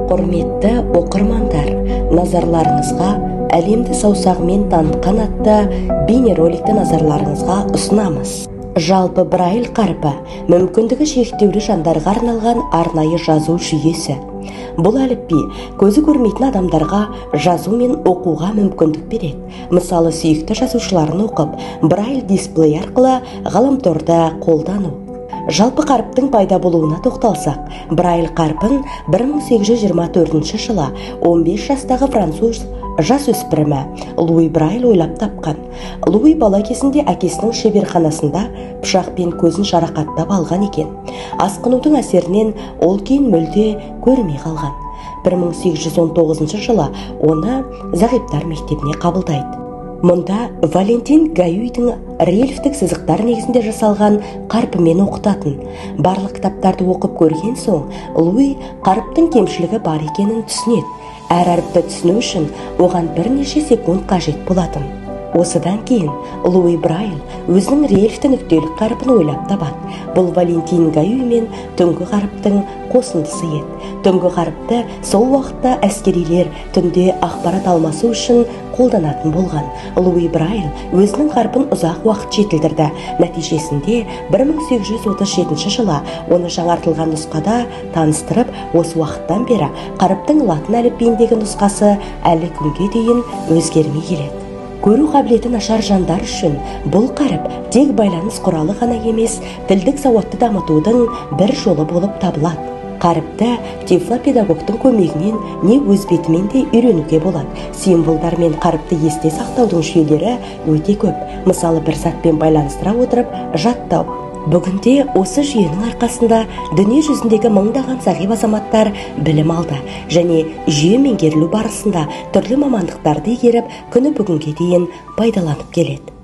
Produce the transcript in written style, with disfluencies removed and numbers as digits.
Құрметті оқырмандар, назарларыңызға «Әлемді саусағымен танытқан» атты бейнероликті назарларыңызға ұсынамыз. Жалпы, Брайль қарпі – мүмкіндігі шектеулі жандарға арналған арнайы жазу жүйесі. Бұл әліпби көзі көрмейтін адамдарға жазу мен оқуға мүмкіндік береді. Мысалы, сүйікті жазушыларын оқып, Брайль дисплей арқылы ғаламторда қолдану. Жалпы, қаріптің пайда болуына тоқталсақ, Брайль қарпін 1824 жылы 15 жастағы француз жасөспірімі Луи Брайль ойлап тапқан. Луи бала кезінде әкесінің шеберханасында пышақпен көзін жарақаттап алған екен. Асқынудың әсерінен ол кейін мүлде көрмей қалған. 1819 жылы оны зағиптар мектебіне қабылдайды. Мұнда Валентин Гаюйдің рельефтік сызықтар негізінде жасалған қарпімен оқытатын. Барлық кітаптарды оқып көрген соң, Луи қаріптің кемшілігі бар екенін түсінеді. Әр әріпті түсіну үшін оған бірнеше секунд қажет болатын. Осыдан кейін Луи Брайль өзінің рельефті нүктелік қарпін ойлап табады. Бұл Валентин Гаюй мен түнгі қаріптің қосындысы еді. Түнгі қаріпті сол уақытта әскерилер түнде ақпарат алмасу үшін қолданатын болған. Луи Брайль өзінің қарпін ұзақ уақыт жетілдірді. Нәтижесінде 1837 жылы оны жаңартылған нұсқада таныстырып, осы уақыттан бері қаріптің латын әліпбиіндегі нұсқасы әлі күнге дейін өзгермей келеді. Көру қабілеті нашар жандар үшін бұл қаріп тек байланыс құралы ғана емес, тілдік сауатты дамытудың бір жолы болып табылады. Қаріпті тифлопедагогтың көмегімен не өз бетімен де үйренуге болады. Символдар мен қаріпті есте сақтаудың жүйелері өте көп. Мысалы, бір затпен байланыстыра отырып жаттау. Бүгінде осы жүйенің арқасында дүние жүзіндегі мыңдаған зағип азаматтар білім алды және жүйе меңгерілу барысында түрлі мамандықтарды игеріп, күні бүгінге дейін пайдаланып келеді.